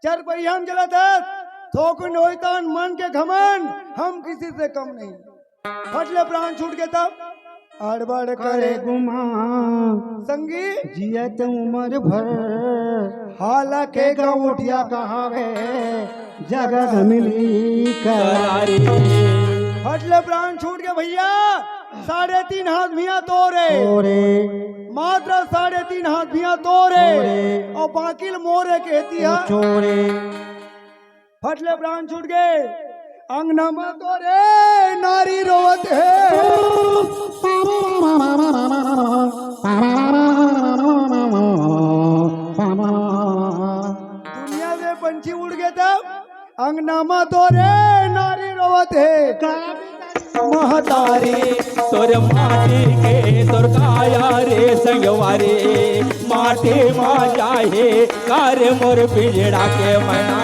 चरपहिया म चलत हस, थोकिन होई तहन मन के घमंड, हम किसी से कम नहीं। फट ले प्राण छूट के तब अड़बड़ करे गुमान संगी जियत उमर भर। हाला के गौटिया कहावे, जगत मिली करारी। फट ले प्राण छूट गे भइया, साढ़े तीन हाथ भिया तोरे। तोरे। मात्र साढ़े तीन हाथ भिया तोरे। तोरे। अउ बाकी ल मोरे कहती हे। चोरे। फट ले प्राण छूट गे। अंगना म तोरे नारी रोवत हे। दुनिया से पंछी उड़ गे तब अंगना म तोरे नारी रोवत हे। महतारी तोर माटी के तोर काया रे संगवारी, माटी मा जाहे का रे मोर पिजड़ा के मैना।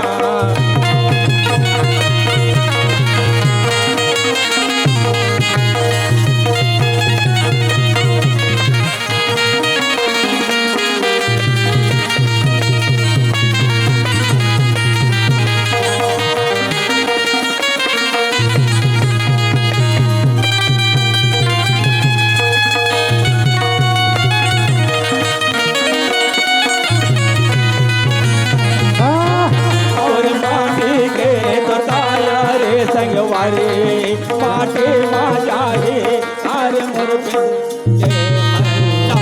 अउ माटी के तोर काया रे संगवारी, माटी मा जाहे का रे मोर पिंड के मन्ना।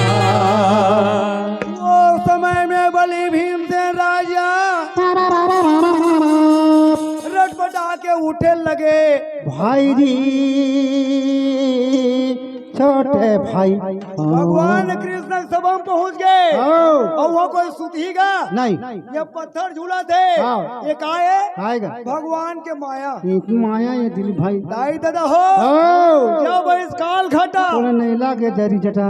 ओ समय में बलि भीमसेन राजा रटपटा के उठे लगे। भाई जी, छोटे भाई। भगवान कृष्ण सभा म पहुंच गे। हाँ। अउ वो कोई सुतही गा? नहीं। ये पत्थर झूलत हे। हाँ। ये का हे? आएगा। भगवान के माया। ये माया ये दिल भाई। दाई ददा हो। हाँ। जब इस काल घटा। बोले नहीं लागे दरी जटा।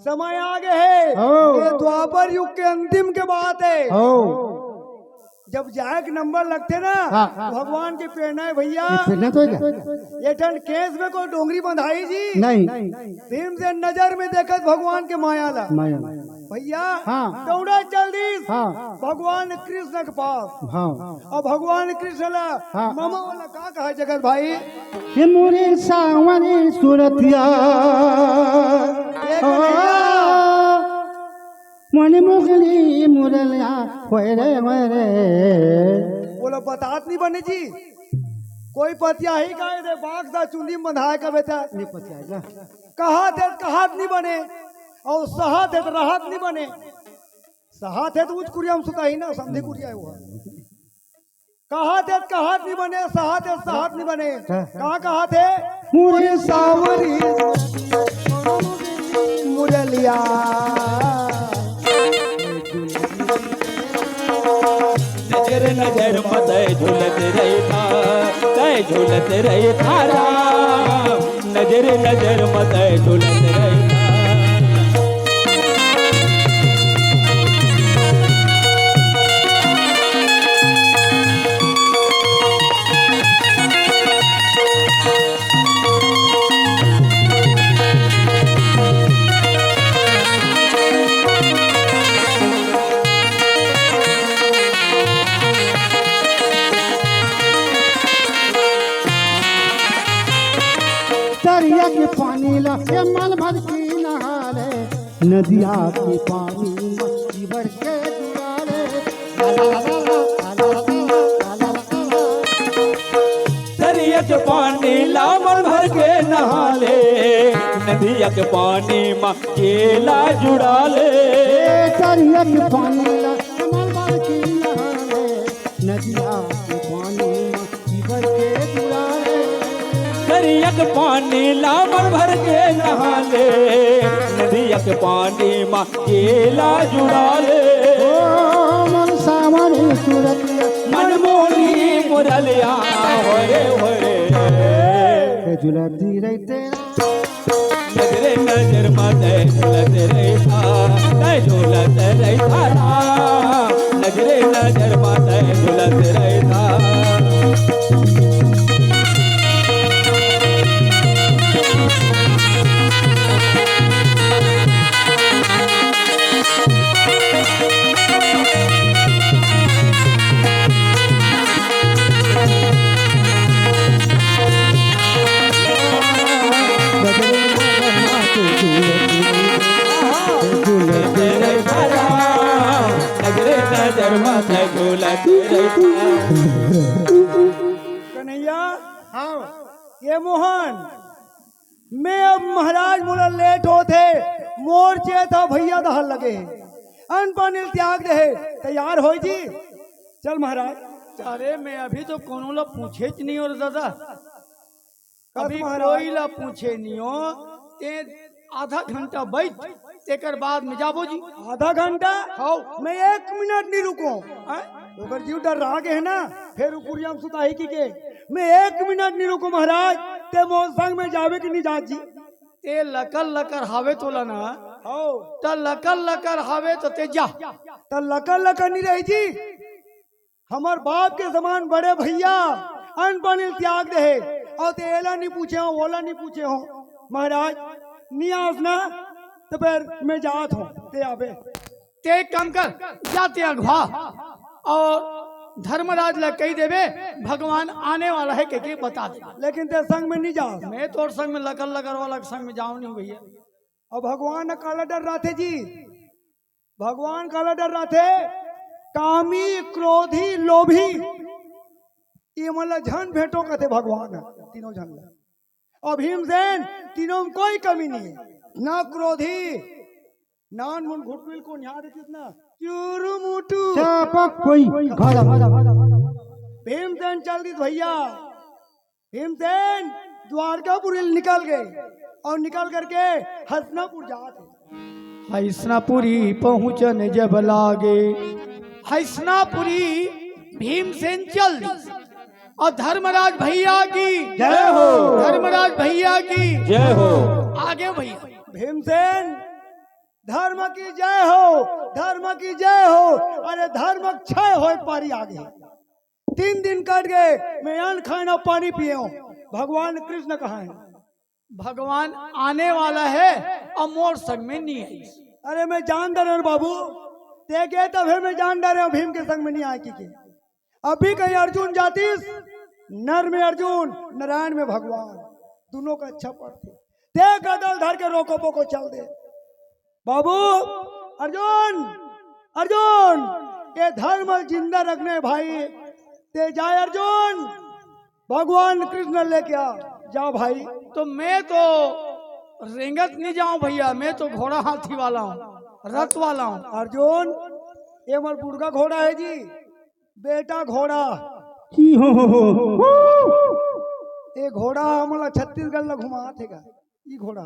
समय आ गे हे। हाँ। ये द्वापर युग के अंतिम के बात हे। हाँ। जब जाए के नंबर लगथे ना, हाँ। भगवान के प्रेरणा हे भइया। ये प्रेरणा तो हे क्या? ये ठन केस में कोई डोंगरी बंधाही जी। नहीं। भीमसेन नजर में देखत भगवान के माया ला। माया ला। भइया, हाँ। दौड़ा चल दिस। हाँ। भगवान कृष्ण के पास। हाँ। अउ भगवान कृष्ण ला, हाँ। ममा वाला का कहा जगत भाई? ये मोरे सावरी सुरतिया। ये कन्हैया। मन मुगली मुरलिया, होय रे, होय रे। बोलो, बतात नहीं बने जी। कोई पतिया ही गाय दे, बाघ सा चुंदी में बंधाए का बेटा। नहीं पतिया जा। कहा थे, कहात नहीं बने। अउ सहा थे, तो राहत नहीं बने। सहा थे तो उच कुरिया में सुता ही ना, समधी कुरिया हे वो। कहात हे, कहात नहीं बने, सहात हे, सहात नहीं बने। हाँ। कहाँ कहात हे? मुरी सावरी मुरलिया। नजर नजर म तै झूलत रहिथा, तै झूलत रहिथा राम। नजर नजर म तै झूलत रहिथा। तरिया के पानी ला ये मन भर के नहा ले, नदिया के पानी म भर के जुड़ा ले। तरिया के पानी ला मन भर के नहा ले, नदिया के पानी म केला जुड़ा ले। ए, तरिया के पानी ला मन भर के नहा ले, नदिया के पानी म भर के जुड़ा ले। तरिया के पानी ला मन भर के नहा ले, नदिया के पानी म केला जुड़ा ले। ओ मन सावरी सुरतिया, मन मोरी मुरलिया, होरे होरे। ए झूलती रहिथे। नजरे नजर म तै झूलत रहिथा, तै झूलत रहिथा राम। नजरे नजर म तै झूलत रहिथा। कन्हैया, हाँ। ये मोहन, मैं अब महाराज मोला लेट होत हे, मोर चेत ह भैया दहर लगे हे, अन्न पानी ल त्याग दे हे, तैयार होय जी। चल महाराज। अरे मैं अभी तो कोनो ला पूछेच नहीं हो दादा। कस अभी महाराज? कोई ला पूछे नहीं हो, ते आधा घंटा बैठ, तेकर बाद में जाबो जी। आधा घंटा? हाँ। मैं एक मिनट नहीं रुको। हैं? ओकर जीव डर्रा गे हे ना, फेर उ कुरिया म सुताही कहिके। मैं एक मिनट नहीं रुको महाराज, ते मोर संग में जाबे कि नहीं जात जी? ते लकर लकर हावे तोला ना, हाँ। त लकर लकर हावे त ते जा। त लकर लकर नहीं रही जी, हमर बाप के समान बड़े भैया अन्न पानी ल त्याग दे हे, अउ ते एला नहीं पूछे हो, ओला नहीं पूछे हो। महाराज, नहीं आस ना, त फेर मैं जात हूँ, ते आबे। ते एक काम कर, जा ते अगवा अउ धर्मराज ला कहि देबे, भगवान आने वाला हे कहिके बता दे। लेकिन ते संग में नहीं जा। मैं तोर संग में लकर लकर वाला के संग में जाऊँ नहीं भैया। अउ भगवान काला डर्राथे जी, भगवान काला डर्राथे? कामी, क्रोधी, लोभी, ये मन ला झन भेंटो कथे भगवान ह, तीनों झन ला। अउ भीमसेन, तीनों में कोई कमी नहीं हे, ना क्रोधी, नान मुन घुटमिल कोन यहाँ देखिस ना, चूरू मुटू। चापक कोई घड़ा। भीमसेन चल दिस भैया, भीमसेन द्वारकापुरी ले निकल गे अउ निकल करके हसनापुर जात हे। हसनापुरी पहुँचन जब लागे, हसनापुरी भीमसेन चल दिस। अउ धर्मराज भैया की जय हो। धर्मराज भैया की जय हो। आगे भैया। भीमसेन, धर्म की जय हो, धर्म की जय हो। अरे धर्म क्षय होय पारी आगे। तीन दिन कट गे, मैं अन्न खाए ना पानी पिए हूँ। भगवान कृष्ण कहाँ हे? भगवान आने वाला हे अउ मोर संग में नहीं हे। अरे मैं जान डरे हूँ बाबू, ते गे तभे मैं जान डरे हूँ भीम के संग में नहीं आए कहिके। अभी कहीं अर्जुन जातिस, नर में अर्जुन, नारायण में भगवान, दूनों का अच्छा पड़थे। ते गदा ल धर के रोको पोको चल दे। बाबू, अर्जुन, अर्जुन, ये धर्म ल जिंदा रखने भाई, ते जाए अर्जुन, भगवान कृष्ण लेके आ, जा भाई। तो मैं तो रेंगत नहीं जाऊं भैया, मैं तो घोड़ा हाथी वाला हूँ, रथ वाला हूँ। अर्जुन, ये मोर बुढ़गा घोड़ा हे जी, बेटा घोड़ा। ई हो हो हो। ये घोड़ा हमला छत्तीसगढ़ ला घुमात हे गा, ई घोड़ा।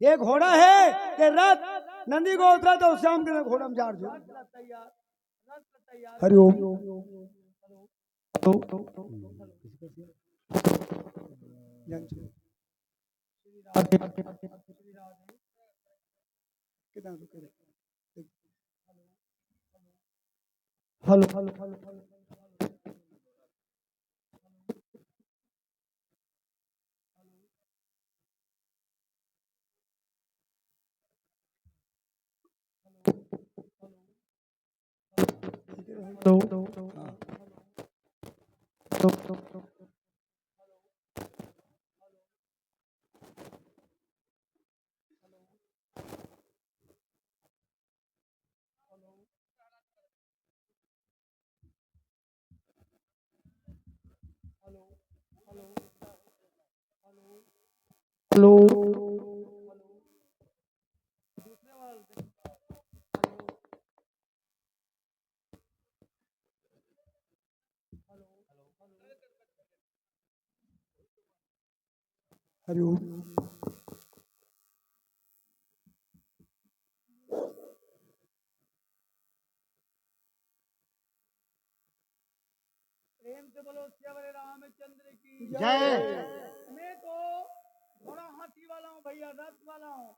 ये घोड़ा हे, ये रथ, नंदी गोत्र तो श्याम के घोड़ा में जा जो। Hari Om. Hello, hello, hello, hello. Hello, hello, hello. Hello. Hari Om. प्रेम से बोलो सियावर रामचंद्र की जय। मैं तो घोड़ा हाथी वाला हूँ भैया, रथ वाला हूँ।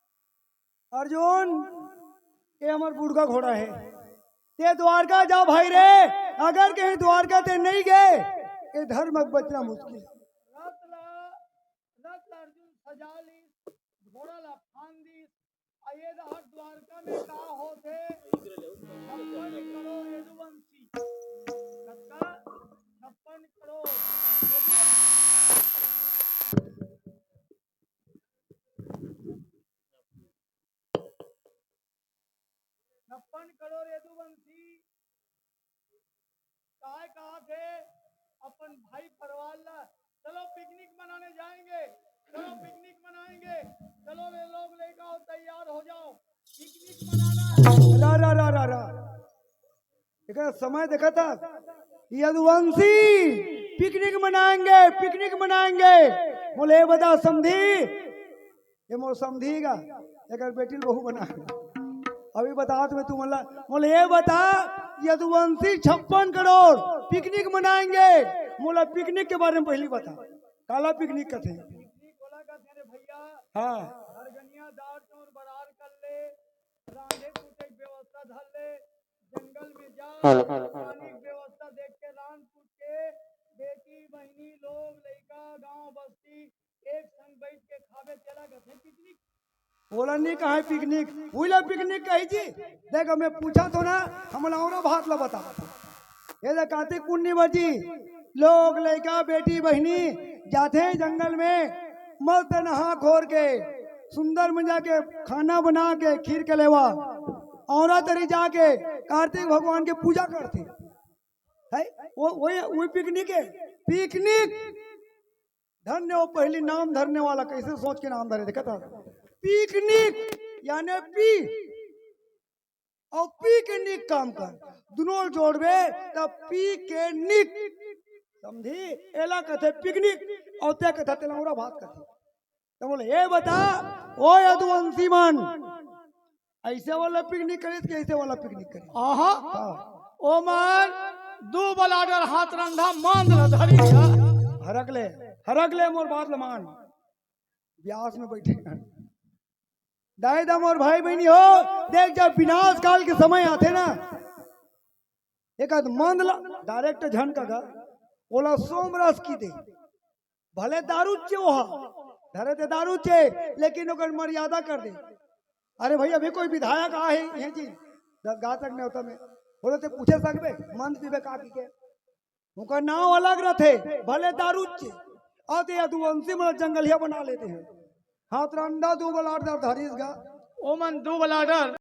अर्जुन, ये हमर बुढ़गा घोड़ा हे। ते द्वारका जा भाई रे, अगर कहीं द्वारका ते नहीं गे, ये धर्म के बचना मुश्किल। रथ ला, रथ ला अर्जुन सजा ली, घोड़ा ला फांद दी, अउ ये दहर द्वारका में का होथे? छप्पन करोड़ यदुवंशी। कतका? छप्पन करोड़ यदुवंशी। छप्पन करोड़ यदुवंशी। काय का अपन भाई परिवार ला, चलो पिकनिक मनाने जाएंगे, चलो पिकनिक मनाएंगे, चलो रे लोग लइका हो, तैयार हो जाओ, पिकनिक मनाना है। रा रा रा रा रा। देखा समय देखा था, यदुवंशी पिकनिक मनाएंगे, पिकनिक मनाएंगे। बोले, "ए बता समधी, ये मोर समधी गा, एकर बेटी ल बहू बना।" अभी बता तुम्हें, तू मोला, बोले, "ए बता, यदुवंशी छप्पन करोड़ पिकनिक मनाएंगे।" मोला पिकनिक के बारे में पहली बता, काला पिकनिक कथे? पिकनिक ओला कथे रे भैया। हाँ। हर गनिया दार चौर बरार कर ले, रांधे कूटे के व्यवस्था धर ले, जंगल में जा, पानी के व्यवस्था देख के रांध कूट के बेटी बहिनी लोग लइका गांव बस्ती एक संग बैठ के खाबे, तेला कथे पिकनिक। ओला नहीं कहा पिकनिक, उइला पिकनिक कही जी। देख, मैं पूछा तो ना, हम औरा बात ला बता। ये दे कार्तिक पूर्णिमा जी, लोग लइका बेटी बहिनी जाथे जंगल में, मस्त नहा खोर के, सुंदर मजा के खाना बना के, खीर के लेवा, औरा तरी जाके कार्तिक भगवान के पूजा करथे। है वो, वो, वो पिकनिक है, पिकनिक। धन्य हो पहली नाम धरने वाला, कैसे सोच के नाम धरे, देखा था? पिकनिक यानी पी और पी के निक काम कर, दोनों जोड़बे तब पी के निक, समझी? एला कथे पिकनिक और ते कथे तेलौरा भात कथे। तो बोले, "ए बता, ओ यदुवंशी मन, ऐसे वाला पिकनिक करिस कि ऐसे वाला पिकनिक करिस?" आहा। हाँ। ओ मन दू बलाडर हाथ रंधा मांद ल धरी है। हरक ले, हरक ले मोर बात ल मान। ब्यास में बैठे हैं। दाई दा मोर भाई बहिनी हो, देख जब विनाश काल के समय आथे ना, एक आध मंद ला डायरेक्ट झन का गा, ओला सोम रस की दे, भले दारू चे ओहा, धरे ते दारू चे, लेकिन ओकर मर्यादा कर दे। अरे भाई, अभी कोई विधायक आ है, ये जी, दस गांव तक न्योता में, बोले ते पूछे सकबे, मंद पीबे का पी के? उनका नाम अलग रहते, भले दारू चे, आते यदुवंशी मन जंगलिया बना लेते हैं। हाथ रंधा दू बलाडर धरिस गा। ओमन दू बलाडर